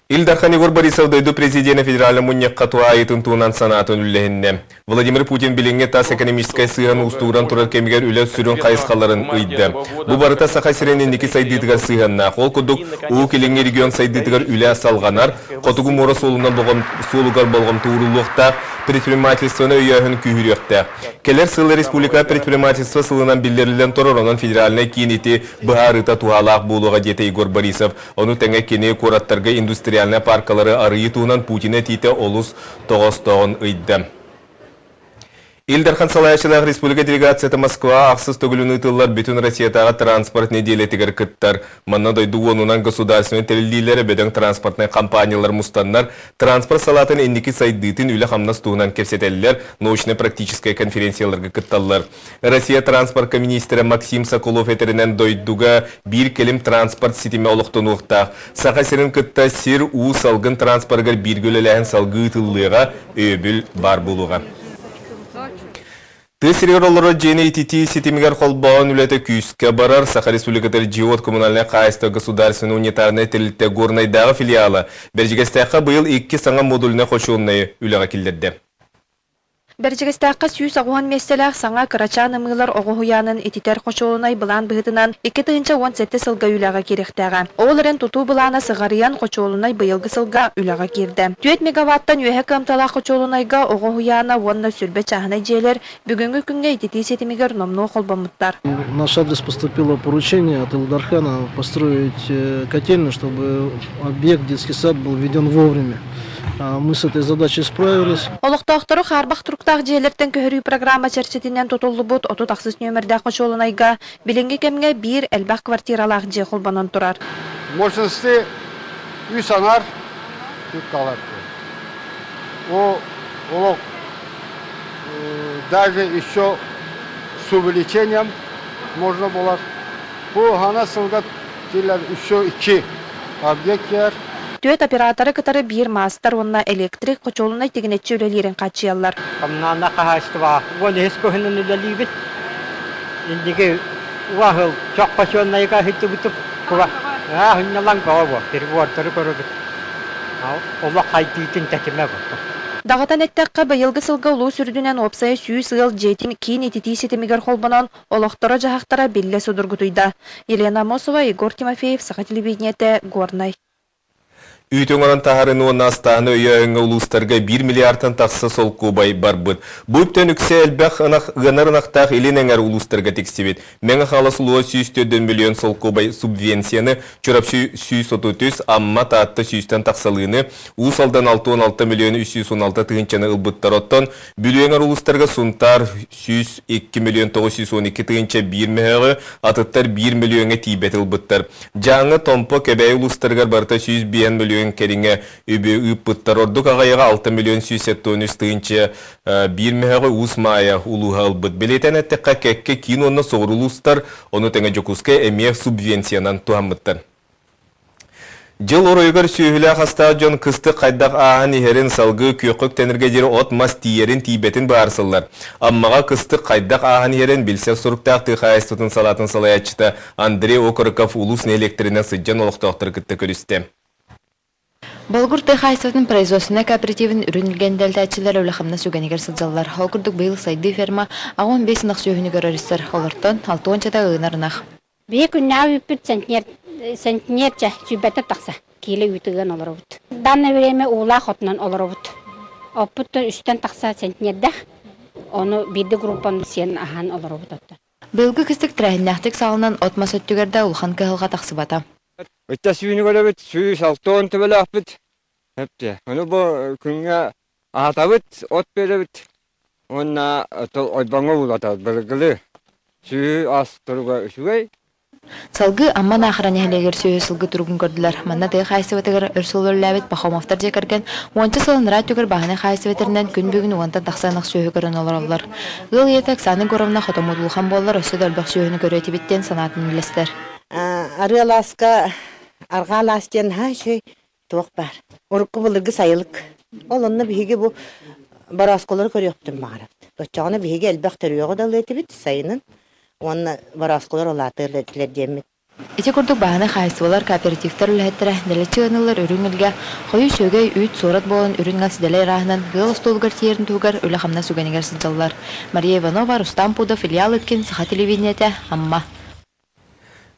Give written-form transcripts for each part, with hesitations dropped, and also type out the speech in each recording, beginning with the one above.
Ил Дархан Егор Борисов дойду президенэ федеральнай мунньахха туһаайыытын туһунан санаатын үллэһиннэ. Владимир Путин билиҥҥи тас экономическай сыһыан уустугуран турар кэмигэр үлэ сүрүн хайысхаларын ыйда. Бу барыта Саха сирин инники сайдыытыгар сыһыаннаах. Ол курдук, Уһук Илиҥҥи регион сайдыытыгар үлэ салҕанар, Хотугу муора суолунан суолугар болҕомто ууруллуохтаах, предпринимательствоны өйөөһүн күүһүрүөхтээх. Кэлэр сыл республика предпринимательство сылынан биллэриллэн турар, онон федеральнай киин ити быһаарыыта туһалаах буолуоҕа, диэтэ Егор Борисов. Ону тэҥэ кини куораттарга индустриальнай паркалары арыйыы туһунан Путин этиитэ олус тоҕоостооҕун ыйда. Ил Дархан салайааччылаах республика делегацията Москва ахсыс төгүлүн ыытыллар Бүтүн Россиятааҕы транспорт нэдиэлэтигэр кыттар. Манна дойду уонунан государственнай тэриллиилэрэ бөдөҥ транспортнай компаниялар мустаннар, транспорт салаатын инники сайдыытын үлэ-хамнас туһунан кэпсэтэллэр, научно-практическай конференцияларга кытталлар. Россия транспортка миниистирэ Максим Соколов этэринэн дойдуга биир кэлим транспорт ситимэ олохтонуохтаах. Саха сирин кытта сир, уу, салгын транспорыгар бииргэ үлэлээһин салгыы ыытыллыаҕа, өйөбүл баар буолуоҕа. Тыа сиригэр олорор дьиэни ититии ситимигэр холбооһун үлэтэ күүскэ барар. Саха Республикатыгар дьиэ-уот коммунальнай хаһаайыстыба государственнай унитарнай тэрилтэ Горнайдааҕы филиала Бэрдьигэстээххэ быйыл икки саҥа модульнай хочуолунайы үлэҕэ киллэрдэ. Бэрдьигэстээххэ 180 миэстэлээх саҥа кырачаан ымыылар оҕо уһуйаанын ититэр хочуолунай былаан быһыытынан 2017 сылга үлэҕэ киириэхтээҕэ. Ол эрэн тутуу былаана сыҕарыйан, хочуолунай быйылгы сылга үлэҕэ киирдэ. Түөрт мегаваттан үөһэ кыамталаах хочуолунайга оҕо уһуйаана уонна сүүрбэ чааһынай дьиэлэр бүгүҥҥү күҥҥэ ититии ситимигэр номнуо холбоммуттар. В наш адрес поступило поручение от Илдархана построить котельную, чтобы объект детский сад был введен вовремя. Мы с этой задачей справились. Олохтоохтору хаарбах туруктаах дьиэлэртэн көһөрүү программа чэрчитинэн тутуллубут 38 нүөмэрдээх хочуолунайга билиҥҥи кэмҥэ биир элбэх квартиралаах дьиэ холбонон турар. Мощности үс аҥар тутталар. О, олох даже еще с увеличением можно было. Бу хана сылга еще икки объект Түөрт операторы кытары биир маастар уонна электрик хочуолунай тигинэччи үлэлиирин хааччыйаллар. Хамнаана хаһаайыстыбаҕа 13 көһүнэн үлэлиибит. Инники уаһыл чох хочуоннайга сылдьыбытым. Куба аа хунньалаҥ бөҕө буо. Переговордары көрөбүт. Олох хайдыытын тэтимэ бу. Даҕатан эттэххэ, быйылгы сылга улуус үрдүнэн уопсайа 100 ыал дьиэтин киин ититии ситимигэр холбонон, олохторо-дьаһахтара биллэ судургутуйда. Елена Амосова, Егор Тимофеев, Саха телевидениетэ, Горнай. Үүт оҥорон таһаарыыны уонна астааһыны өйөөһүҥҥэ улуустарга биир миллиардтан тахса солкуобай барбыт. Бу үптэн үксэ элбэх ынах ыанар ынахтаах илин эҥэр улуустарга тиксибит. Мэҥэ Хаҥалас улууһа 104 миллион солкуобай субвенцияны, Чурапчы 133, Амма, Таатта сүүстэн тахсалыыны, Уус Алдан 66 миллион 316 тыһыынчаны ылбыттар. Оттон Бүлүү эҥэр улуустарга Сунтаар 102 миллион 912 тыһыынча биир мөһөөҕү, атыттар биир мөлүйүөҥҥэ тиийбэт ылбыттар. Дьааҥы, Томпо, Кэбээйи улуустарыгар барыта 105 мөлүйүөн кэриҥэ үбү ыыппыттар. Ордук аҕыйаҕа 6 миллион 173 тыһыынча биир мөһөөҕү Уус Маайа улууһа ылбыт. Бэлиэтээн эттэххэ, кэккэ киин уонна соҕуруу улуустар, ону тэҥэ Дьокуускай эмиэ субвенциянан туһаммыттар. Дьыл оройугар сүөһүлээх-астаах дьон кыстык хайдах ааһан иһэрин, салгыы күөххэ үктэнэргэ диэри от-мас тиийэрин-тиийбэтин быһаарсыллар. Аммаҕа кыстык хайдах ааһан иһэрин билсэр суруктаах тыа хаһаайыстыбатын салаатын салайааччыта Андрей Окороков улуус нэһилиэктэринэн сылдьан олохтоохтору кытта көрүстэ. Болугур тыа хаһаайыстыбатын производственнай кооперативын үрүн илгэн дэлтээччилэр үлэ-хамнас үгэнигэр сылдьаллар. Ол курдук быйыл Сайдыы ферма 85 ынах сүөһүнү көрөр-истэр. Олортон 60-чата ыанар ынах. Биһи күннээҕи үүппүт центнер, центнерчэ сүүрбэттэн тахса киилэ үүт ыган олоробут. Данное время уулаах отунан олоробут. Оппуттан үстэн тахса центнердээх. Ону биирдэ группаны сиэн аһаан олоробут оттон. Быйылгы кыстык тэрээһиннээхтик саҕаланан от-мас өттүгэр да улахан кыһалҕа тахсыбата. Ычча сүүнү көрөбүт, 160 төбөлөөхпүт. Өптө. Ону бу күҥҥэ аһатабыт, от биэрэбит уонна ойбоҥҥо уулатабыт былыргылыы. Сүөһү ас туруга үчүгэй. Салгыы Амма Наахара нэһилиэгэр сүөһү сылгы туругун көрдүлэр. Манна тыа хаһаайыстыбатыгар өр сыл үлэлээбит Пахомовтар дьиэ кэргэн уонча сыл анараа өттүгэр бааһынай хаһаайыстыба тэринэн күн бүгүн уонтан тахса ынах сүөһү көрөн олороллор. Ыал ийэтэ Оксана Егоровна хотоммут улахан буоллар өссө да элбэх сүөһүнү көрүө этибит диэн санаатын үллэстэр. Арыалааска арҕаа алаас диэн наһаа үчүгэй туох баар. Урукку былыргы сайылык. Ол онно биһиги бу бороосколору көрүөхпүтүн баҕарабыт. Оччоҕуна биһиги элбэх төрүөҕү да ылыа этибит сайынын уонна бороосколор улаатыар этилэр диэммит. Ити курдук бааһынай хаһаайыстыбалар, кооперативтар үлэһиттэрэ дэлэччи ыаныллар үрүҥ илгэ, хойуу сүөгэй, үүт, суорат буолан үрүҥ ас дэлэй ырааһынан ыал остуолугар тиийэрин туһугар үлэ-хамнас үгэнигэр сылдьаллар. Мария Иванова, Рустам Пудов, Илья Лыткин, Саха телевидениетэ, Амма.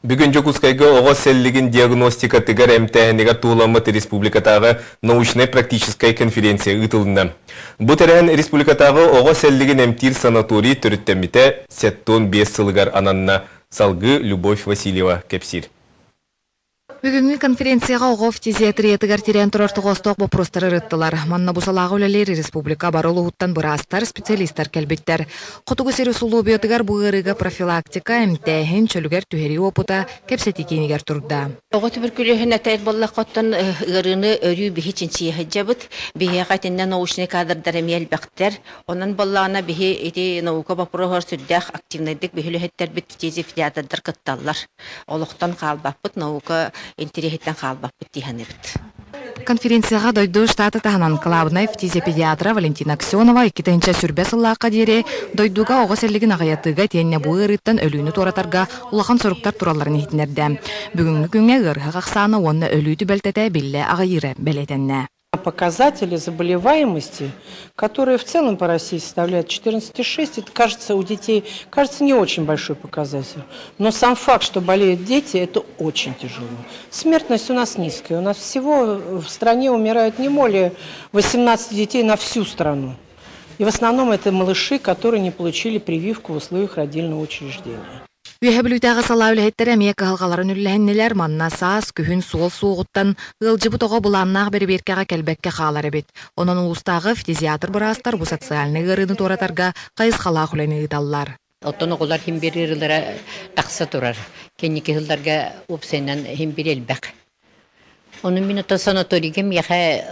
Бүгүн Дьокуускайга оҕо сэллигин диагностикатыгар эмтээһинигэр туһуламмыт республикатааҕы научнай-практическай конференция ыытылынна. Бу тэрээһин республикатааҕы оҕо сэллигин эмтиир санаторий төрүттэммитэ 75 сылыгар ананна. Салгыы Любовь Васильева кэпсиир. Бүгүҥҥү конференцияҕа оҕо фтизиатриятыгар тирээн турар тоҕоостоох боппуруостары ырыттылар. Манна бу салааҕа үлэлиир республика бары улууһуттан быраастар, специалистар кэлбиттэр. Хотугу сир усулуобуйатыгар бу ыарыыга профилактика, эмтээһин, чөлүгэр түһэрии уопута кэпсэтии киинигэр турда. Оҕо түбүркүлүөһүн этэр буоллахха, оттон ыарыыны өрүү биһи чинчийэ сылдьабыт. Биһиэхэ итиннэ научнай кадрдар эмиэ элбэхтэр. Онон буоллаҕына биһи ити наука боппуруоһугар сүрдээх активнайдык биһи үлэһиттэрбит фтизиатрдар кытталлар. Олохтон хаалбаппыт, наука интэриэһиттэн хаалбаппыт дии саныыбыт. Конференцияҕа дойду штаты таһынан кылаабынай фтизиопедиатра Валентина Аксенова 2020 сыллаахха диэри дойдуга оҕо сэллигин аҕыйатыыга итиэннэ бу ыарыыттан өлүүнү туоратарга улахан соруктар туралларын иһитиннэрдэ. Бүгүҥҥү күҥҥэ ыарыһах ахсаана уонна өлүү түбэлтэтэ биллэ аҕыйыыра бэлиэтэннэ. Показатели заболеваемости, которые в целом по России составляют 14,6, это, кажется, у детей, кажется, не очень большой показатель. Но сам факт, что болеют дети, это очень тяжело. Смертность у нас низкая. У нас всего в стране умирают не более 18 детей на всю страну. И в основном это малыши, которые не получили прививку в условиях родильного учреждения. Үөһэ Бүлүүтээҕи салаа үлэһиттэрэ эмиэ кыһалҕаларын үллэһиннилэр, манна саас, күһүн суол суоҕуттан ыалдьыбыт оҕо былааннаах бэрэбиэркэҕэ кэлбэккэ хаалар эбит. Онон улуустааҕы фтизиатр-быраастар бу социальнай ыарыыны туоратарга хайысхалаах үлэни ыыталлар. Оттон оҕолор иһин биир ыарыылара тахса турар. Кэнники сылларга уопсайынан иһин биир элбэх. Ону мин оттон санаторийга миэхэ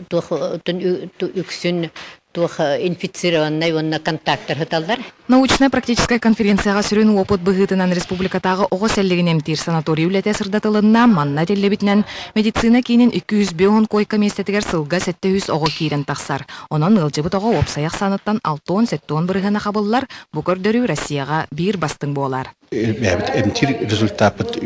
туох үксүн туох инфицированнай уонна контактар сыталлар. Научнай-практическай конференцияҕа сүрүн уопут быһыытынан республикатааҕы оҕо сэллигин эмтиир санаторий үлэтэ сырдатылынна. Манна этиллибитинэн, медицина киинин 250 койка миэстэтигэр сылга 700 оҕо киирэн тахсар. Онон ыалдьыбыт оҕо уопсай ахсааныттан 67 бырыһыана хабыллар. Бу көрдөрүү Россияҕа биир бастыҥ буолар. Бэйэбит эмтиир результаппыт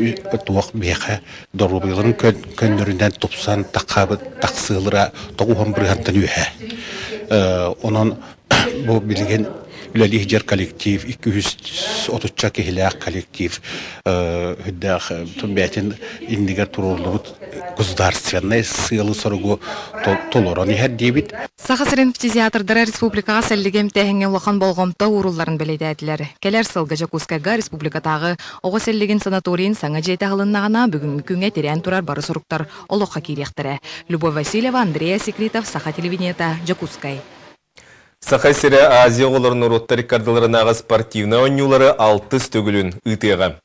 туох биһиэхэ доруобуйаларын көннөрүнэн тупсан таххабыт тахсыылара тоҕуһан бырыһантан үөһэ. Онон бу билигин үлэлии сылдьар коллектив 230 киһилээх коллектив үрдээх бэйэтин иннигэр туруоруллубут государственнай сыалы-соругу толорон иһэр диибит. Саха сирин фтизиатрдара республикаҕа сэллиги эмтээһиҥҥэ улахан болҕомто уурулларын бэлиэтээтилэр. Кэлэр сылга Дьокуускайга республикатааҕы оҕо сэллигин санаторийын саҥа дьиэтэ аһылыннаҕына, бүгүҥҥү күҥҥэ тирээн турар бары соруктар олоххо киириэхтэрэ. Любовь Васильева, Андрей Асекритов, Саха телевидениета, Дьокуускай. Саха сирэ Азия оҕолорун норуоттар иккардыларынааҕы спортивнай оонньуулары алтыс төгүлүн ыытыаҕа.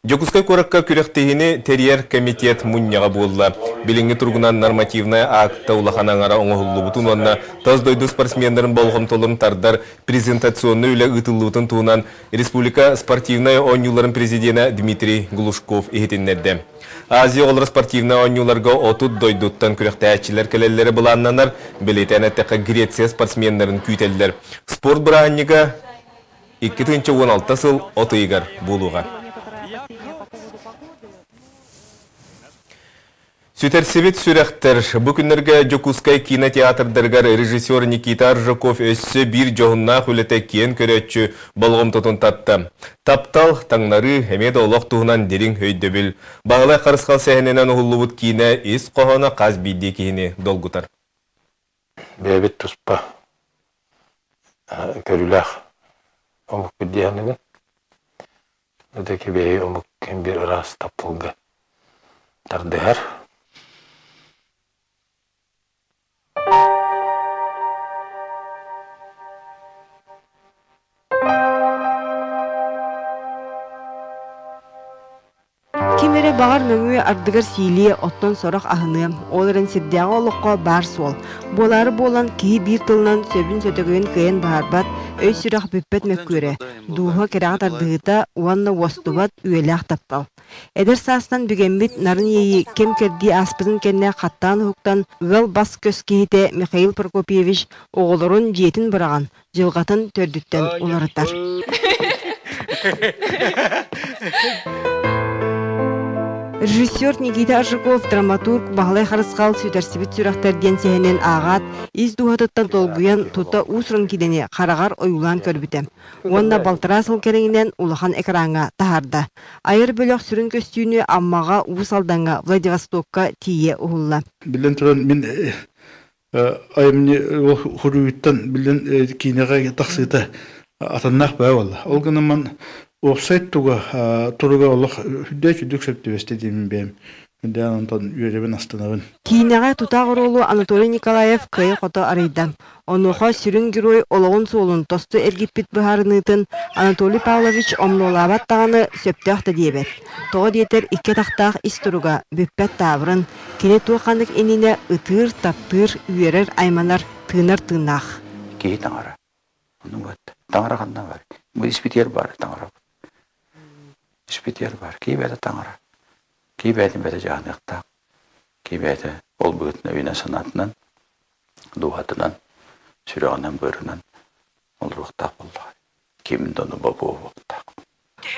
Дьокуускай куоракка күрэхтэһиини тэрийэр комитет мунньаҕа буолла. Билиҥҥи туругунан нормативнай акта улахан аҥара оҥоһуллубутун уонна тас дойду спортсменнарын болҕомтолорун тардар презентационнай үлэ ыытыллыбытын туһунан республика спортивнай оонньууларын президенэ Дмитрий Глушков иһитиннэрдэ. Азия оҕолоро спортивнай оонньууларга 30 дойдуттан күрэхтэһээччилэр кэлэллэрэ былааннанар. Бэлиэтээн эттэххэ, Греция спортсменнарын күүтэллэр. Спорт бырааһынньыга 2016 сыл от ыйыгар буолуоҕа. Сүтэрсибит сүрэхтэр бу күннэргэ Дьокуускай кинотеатрдарыгар режиссер Никита Аржаков өссө биир дьоһуннаах үлэтэ киэн көрөөччү болҕомтотун татта. Таптал, таҥнарыы, эмиэ да олох туһунан дириҥ өйдөбүл. Баһылай Харысхал сэһэнинэн уһуллубут киинэ ис хоһооно хас биирдии киһини долгутар. Бэйэбит туспа көрүүлээх омукпут дии саныыбын. Ытык омук биир ыраас тапталга тардыһар. Ким эрэ баҕар мөҥүө ардыгар сиилиэ, оттон сорох аһыныа. Ол эрэн сирдээҕи олоххо баар суол. Буолаары буолан, киһи биир тылынан сөбүн-сөтөгөйүн кыайан быһаарбат, өй-сүрэх бүппэт мөккүөрэ, дууһа кэрэҕэ тардыһыыта уонна уостубат үйэлээх таптал. Эдэр саастан бүгэммит нарын иэйии кэм-кэрдии ааспытын кэннэ хаттаан уһуктан, ыал бас-көс киһитэ Михаил Прокопьевич оҕолорун дьиэтин быраҕан, дьылҕатын төрдүттэн уларытар. Режиссер Никита Аржаков драматург Баһылай Харысхал Сүтэрсибит сүрэхтэр диэн сэһэнин ааҕаат, ис дууһатыттан долгуйан тута уус-уран киинэни хараҕар ойуулаан көрбүтэ. Уонна балтараа сыл кэриҥинэн улахан экраҥҥа таһаарда. Айар бөлөх сүрүн көстүүнү Аммаҕа, Уус Алдаҥҥа, Владивостокка тиийэ уһулла. Биллэн туран, мин айымньы хуруйуттан биллэн киинэҕэ тахсыыта атыннаах баа буолла. Ол гынан уопсай туга туруга олох үрдээч үрдүк сөп түбэстэ диэмин бэйэм үрдээн онтон үөрэбин астынабын. Киинэҕэ тутаах оруолу Анатолий Николаев кыайа-хото арыйда. Онуоха сүрүн герой олоҕун суолун тосту эргиппит быһаарыныытын Анатолий Павлович омнуолаабат даҕаны сөптөөх да диэбэт. Тоҕо диэтэр икки атахтаах ис туруга бүппэт таабырын, кини туох-ханнык иннинэ ытыыр, таптыыр, үөрэр, айманар, тыынар тыыннаах. Киһи таҥара. Ону вот таҥара ханна бар? Бу испитигэр бар таҥара. Испитигэр бар. Киһи бэйэтэ таҥара. Киһи бэйэтин бэйэтэ дьаһаныахтаах. Киһи бэйэтэ ол быһыытынан өйүнэн-санаатынан дууһатынан, сүрэҕинэн-быарынан олоруохтаах буоллаҕа. Ким да ону бобуо буолтаах.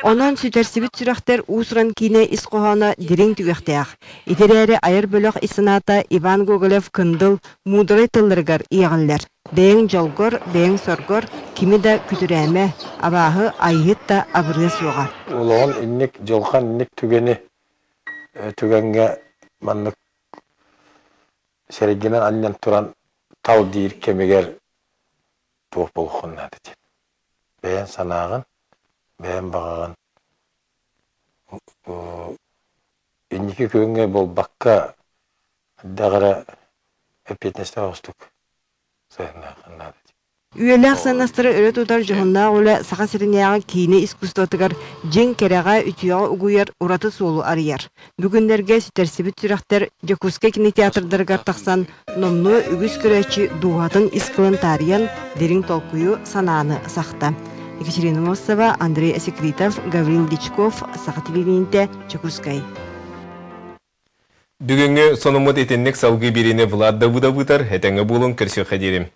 Онон сүтэрсибит сүрэхтэр уус-уран киинэ ис хоһооно дириҥ түгэхтээх. Ити эрээри айар бөлөх ис санаата Иван Гоголев-Кындыл муударай тылларыгар иэҕиллэр. Бэйэҥ дьолгор, бэйэҥ соргор кими да күтүрээмэ, абааһы айыһыт да абырыа суоҕа. Олоҕун инник дьылҕан инник түгэни түгэҥҥэ маннык Сэргинэн анньан туран тал диир кэмигэр туох буолуоххун наада диэн. Бэйэҥ санааҕын, бэйэҥ баҕаҕын инники күөҥҥэ буолбакка, хайдах эрэ эппиэтинэстээх оҕустук сыһыаннааххын наада диэн. Үйэлээх сыаннастары өрө тутар дьоһуннаах үлэ Саха сиринээҕи киинэ искусствотыгар дьиҥ кэрэҕэ, үтүөҕэ угуйар ураты суолу арыйар. Бүгүннэргэ сүтэрсибит сүрэхтэр Дьокуускай кинотеатрдарыгар тахсан номнуо үгүс көрөөччү дууһатын ис кылын таарыйан, дириҥ толкуйу, санааны сахта. Екатерина Мосова, Андрей Асекритов, Гаврил Дичков, Саха телевидениетэ, Дьокуускай. Бүгүҥҥү сонуммут итинник салгыы биэриини Влад Давыдов ыытар. Этэҥҥэ буолуҥ, көрсүөххэ диэри.